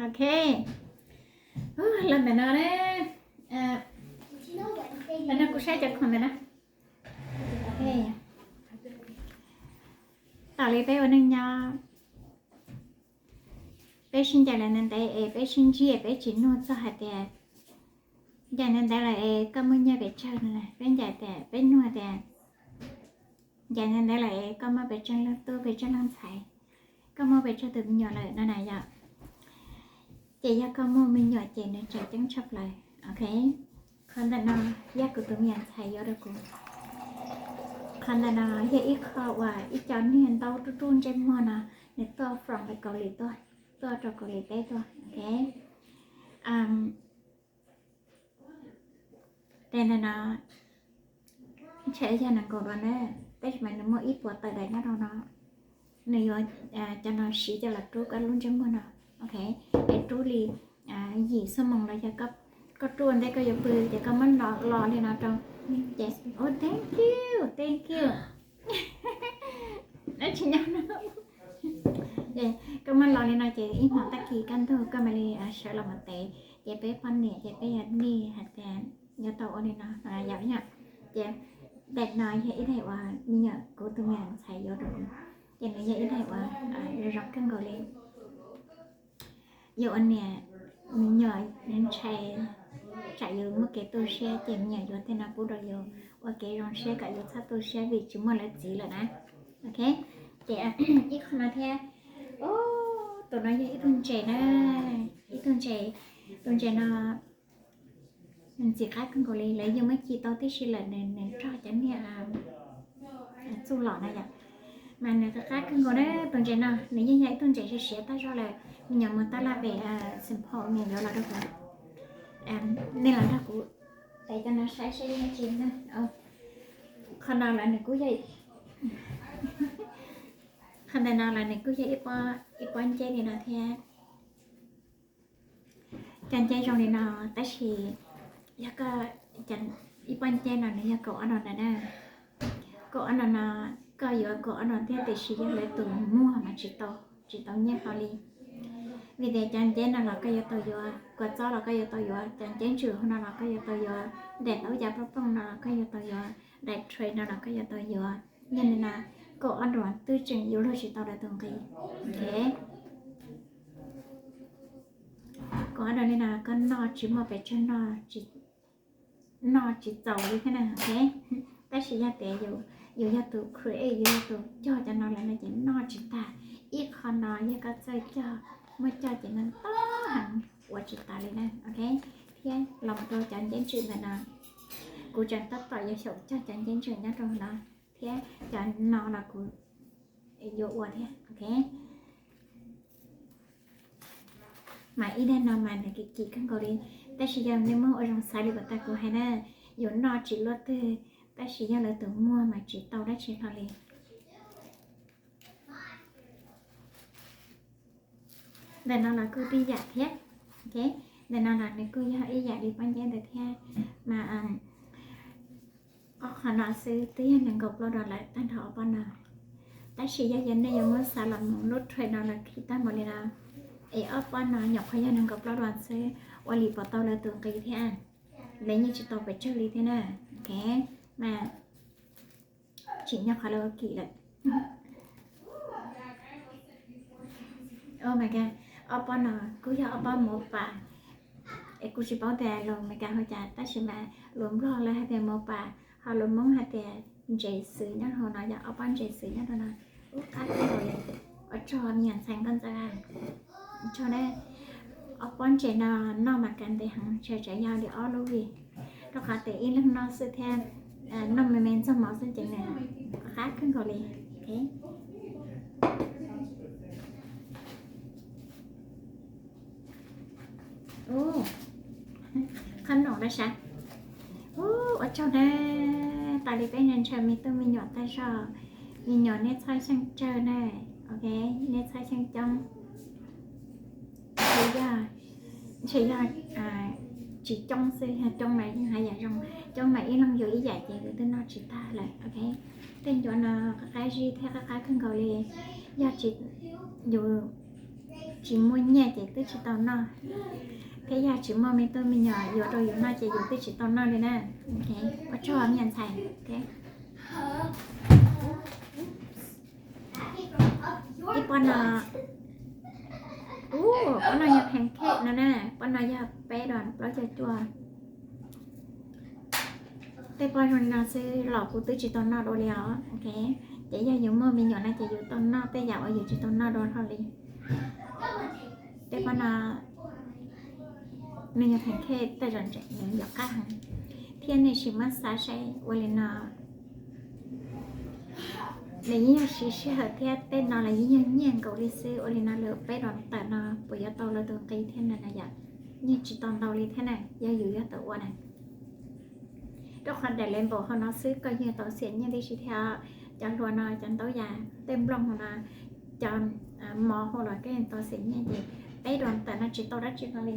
Ok, los ntawm no na, ntawm no kuv saib cov comment na. Ok, tas li peb ua neej nyob, peb sib ncaim lawm ntev ntev es peb sib ntsib es peb tsis nug txog hais tias ncaim ntev ntev lawm es koj muaj nyiaj pes tsawg no, peb ncaim tias peb nug tias ncaim ntev ntev lawm es koj muaj pes tsawg leej tub pes tsawg leej ntxhais, koj muaj pes tsawg tus me nyuam lawm no na yom. Ces yog koj muaj me nyuam ces nws tseem ceeb tshaj plaws. Ok, qhov ntawm no yog kuv tus me nyuam ntxhais yuav rau kuv. Qhov ntawm no yog ib qho uas ib co niag ntaub ruj ruj ntsej muag no, nws tuaj from Kaus Lim tuaj, tuaj rau Kaus Lim teb tuaj. Ok, ces ntawm no ntshe yog nees nkaum dua na, tab sis mas nws muaj ib puas tawm daim nyob rau no. Nws yuav cov no siv coj los rub koj lub ntsej muag no. Ok, es rub li yim xuab moos los yog koj rub ua ntej koj yuav pw ces koj muab los li no rau. Ces, oh, thank you, thank you. Tsis nyob no. Koj muab los li no ces ib hmos tag kis kaj ntug koj mam li sawv los mus tev. Ces peb poj niam ces peb yog nij hais tias yuav tau ua li no yom. Ces daim no yog ib daim uas me nyuam, kuv tus me nyuam ntxhais yuav rau kuv, ces nws yog ib daim uas zoo kawg nkaus li. Yus ua niam me nyuam ntshai tsam yus muaj kev tu siab ces me nyuam yuav tej no pub rau yus ua kev zoo siab kom yus txhob tu siab vim tsis muaj lawv txiv lawm na. Ok, ces ib qho no thiab. Tus no yog ib tug ntses na, ib tug ntses, tus ntses no ntxim qab kawg nkaus li, lawv yeej muab ci tau tib si lawm, nws rog cov niag txuj lom na yom. Mas nws qab qab kawg nkaus na, tus ntses no nws yeej yog ib tug ntses siav siav tag zog lawm, me nyuam mus tab laj pem Saint Paul me nyuam yuav los rau kuv. Nej los nrog kuv tev cov no saib seb tsis na. Qhov no los nws kuj yog, qhov ntawm no los nws kuj yog ib pob nceb li no thiab. Cov nceb zoo li no, tab sis yog koj, ib pob nceb no nws yog kaum ob no ntawd na. Kaum ob no no, koj yuav kaum ob no thiab tiam sis yog lawv tus muag mas tsis tau, tsis tau nyiaj hlo li. Vim tias cov nceb no los koj yuav tau yuav, kua txob los koj yuav tau yuav, cov nceb ntswm hauv no los koj yuav tau yuav, daim ntaub cas poj pooj no los koj yuav tau yuav, daim tray no los koj yuav tau yuav. Yog li no, kaum ob no twb tseem yuav luag tsis tau lawv tus nqi. Ok, kaum ob no li no koj noj tsis muaj pes tsawg, noj tsis txaus li thiab na. Ok, tab sis yog tias yus yog tus create, yus yog tus cog cov no lawm no ces noj tsis tag. Ib qho no yog koj txawj cog, muaj coj ces noj tau heev, ua tsis tas li na. Ok, thiab los mus rau cov nceb ntswm ntawm no, kuv tseem tab tom yuav xyaum cog cov nceb ntswm nyob rau no thiab, cov no los kuv yuav ua thiab. Ok, mas ib daim no mas nws kim kim kawg nkaus li, tab sis yog nej muab ua zoo xaiv li uas tas kuv hais na, yus noj tsis luaj twg, tab sis yog lawv tus muag mas tsis tau dab tsi hlo li. Ntawm no los kuj tib yam thiab. Ok, ntawm no los nws kuj yog ib yam li pob nceb ntawd thiab, mas ob qho no xwb twb yog nees nkaum plaub dollar tag nrho ob pob no. Tab sis yog yog nej yuav muab xa los mus lub tray no los khi tag npaum li no, es ob pob no nyuam qhuav yog nees nkaum plaub dollar xwb, ua li puas tau lawv tus nqi thiab? Lawv yeej tsis tau pes tsawg li thiab na. Ok, mas tsim nyog qhov lawv ua kim lawm. Oh my god, ob pob no kuj yog ob pob mov pas. Es kuv tsis paub tias lus Meskas hu cas tab sis mas lus Nplog lawv hais tias mov pas, ho lus Hmoob hais tias ntses xwb nyob hauv no, yog ob pob ntses xwb nyob rau no. Ub, qab kawg nkaus li. Ua tsaug me nyuam ntxhais Nkauj Ntxawm, ua tsaug na. Ob pob ntses no noj mas kav ntev heev, tseem tshuav yog li ob lub vij, rau qhov tias ib leeg noj xwb thiab, noj me me ntxuag mov xwb ces nws qab kawg nkaus li. Ok, qhov no lawm sav. Ub, ua tsaug na. Tas li peb ntshaw me tub me nyuam tag zog, me nyuam nej txhob xyeej tsawg na. Ok, nej txhob xyeej coob. Ntshe yog, ntshe yog tsis coob xwb, yog coob mas yeej haj yam zoo. Coob mas ib leeg yuav ib yam ces yus twb noj tsis tag lawm. Ok, tej ncuav no qab qab zib thiab qab qab kawg nkaus li. Yog tsis, yus Tsis muaj nyiaj ces twb tsis tau noj, thiab yog tsis muaj me tub me nyuam yuav rau yus noj ces yus twb tsis tau noj li na. Ua tsaug me nyuam ntxhais. Ib pob no, ub, pob no yog pancake no na, pob no yog peb dos plaub caug cuaj. Tej pob zoo li no xwb los kuv twb tsis tau noj dua li os. Ces yog yus muaj me nyuam no ces yus tau noj tej yam uas yus tsis tau noj dua hlo li. Tej pob no nws yog pancake tej zaum nws yuav qab heev, thiab nej sim muab xav saib ua li no, nws yeej yog siv sij hawm thiab tej no los yeej yog nyiaj nkaus li xwb. Ua li no lawv peb dos tawm no puas yuav tau lawv tus nqi thiab na? Yog yeej tsis tau ntau li thiab na, yog yus yog tau ua na. Rau qhov daim lembu hauv no xwb koj yeej tau xiam nyiaj tib si thiab. Cov hlua no, cov ntaub yas, tej nplooj hauv no, cov mov hauv los koj yeej tau xiam nyiaj ces peb dos tawm no tsis tau dab tsi no li.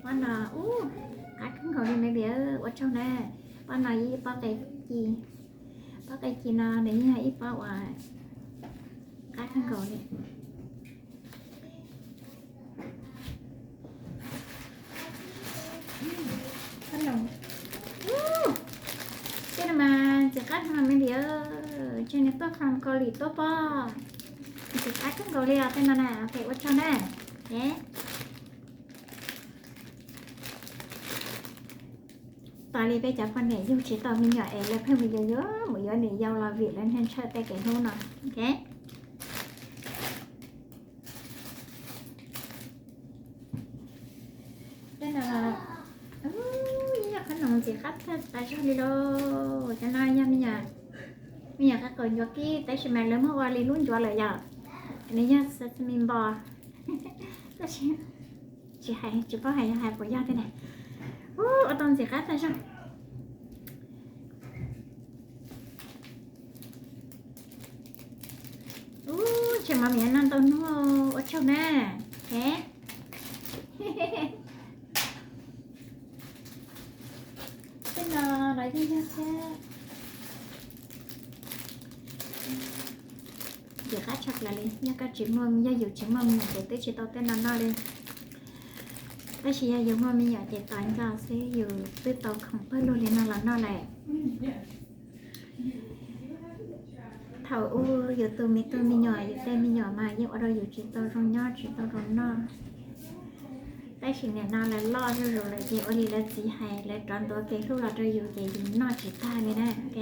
Pob no, ub, qab kawg nkaus li me viv, ua tsaug na. Pob no yog ib pob qe ci, pob qe ci no nws yeej yog ib pob uas qab kawg nkaus li. Tej no mas ntxim qab heev me viv, ntshe nws tuaj from Kaus Lim tuaj pob. Ntxim qab kawg nkaus li os tej no na. Ok, ua tsaug na. Tos li peb cov poj niam yug tsis tau me nyuam es lawv pheej mus yuav yuav mus yuav niam yau los vim lawv ntshaw tej kev hlub no. Ok. Tej no, yog qhob noom ntxim qab tas zog li lauj. Cov no yog me nyuam qab qaum ncuav kib tab sis mas lawv muab ua li lub ncuav lawm yom. Nws yog sesame npo, tab sis tsis hais, tsis paub hais yog hais puas yog thiab na. Ua tau ntxim qab tas zog. Ub, ntshe mov me nyuam noj ntau hnub, ua tsaug na. Tej no los yeej yog thiab. Ntxim qab tshaj plaws li, yog koj tsis muaj, yog yus tsis muaj me nyuam ces twb tsis tau tej no noj li. Tab sis yog yus muaj me nyuam ces tos nco xwb yus twb tau khoom pawg lug li no los noj lawm. Thaum ub yus tus me tub me nyuam, yus tej me nyuam mas yeej ua rau yus tsis tau zoo nyob tsis tau zoo noj. Tab sis nim no lawv loj zuj zus lawm ces ua li lawv txiv hais, lawv rov ntuav kev hlub los rau yus ces yus noj tsis tag li na. Ok.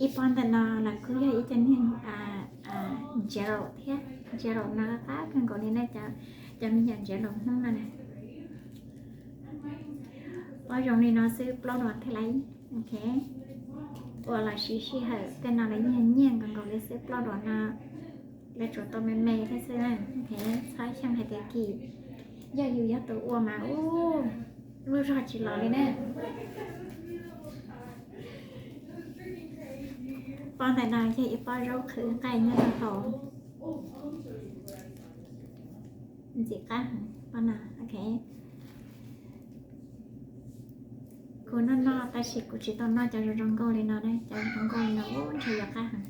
Ib pob ntawm no los kuj yog ib co niag Jello thiab. Jello no qab kawg nkaus li na, cov me nyuam Jello Hmoob no na. Pob zoo li no xwb plaub dos thiaj li. Ok. Ua los siv sij hawm, tej no los yeej nyiaj nkaus nkaus li xwb, plaub dos no lawv tsuas tau me me thiab xwb na. Ok, txhob xyeej hais tias kim, yog yus yog tus ua mas ub, lub zog tsis los li na. Pob ntawm no yog ib pob zaub qhwv nqaij nyob rau hauv. Ntxim qab heev pob no. Ok. Kuv noj noj tab sis kuv tsis tau noj cov zoo zoo nkauj li no na, cov zoo nkauj li no ub ntshe yuav qab heev.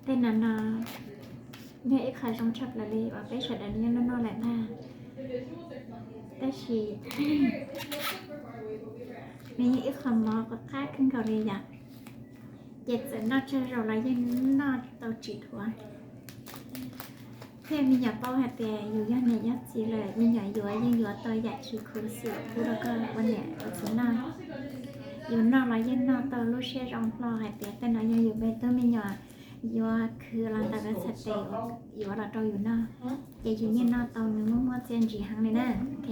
Tej no no yog ib qho zoo tshaj plaws li uas peb sawv daws nyob noj noj lawm ntag. Tab sis nws yog ib qho mov qab kawg nkaus li yom. Ces txawm noj tsawg zaus los yeej noj tau tsis dhuav. Thiab me nyuam paub hais tias yus yog niam yog txiv lawm, me nyuam yuav yeej yuav tau yam chiv khuv xim pub rau koj ua niam ua txiv noj. Yus noj los yeej noj tau lub siab zoo hlo hais tias tej no yog yus me tub me nyuam yuav khwv los ntawm lawv txhais tes yuav los rau yus noj, ces yus yeej noj tau nws muaj muaj txiaj ntsig heev li na. Ok.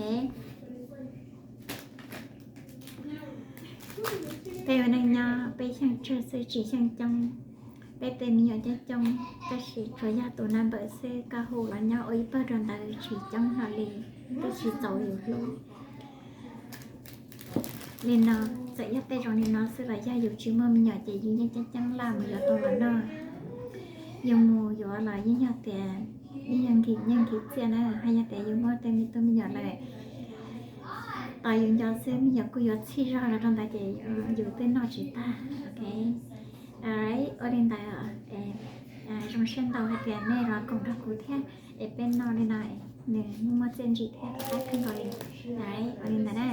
Peb ua neej nyob peb xyeej tsawg xwb tsis xyeej coob, peb tej me nyuam coob coob, tab sis tsuas yog tus number xwb, koj hu los nyob ua ib pawg rau ntawd tsis coob hlo li, twb tsis txaus yus hlub. Li no, txawm yog tej zoo li no xwb los yog yus tsis muaj me nyuam ces yus yeej ceeb ceeb laj mus yuav tau los noj. Yus mus yuav los yeej yog tias yeej yog nkim nyiaj nkim txiaj na, hos yog tias yus muaj tej me tub me nyuam lawm, tos yus nco xwb me nyuam kuj yuav txhij zog los rau ntawd ces yus twb noj tsis tag. Ok, ua li ntawd, zoo siab ntau hais tias nej los koom nrog kuv thiab es peb noj li no, nws muaj txiaj ntsig thiab qab kawg nkaus li. Ua li ntawd na.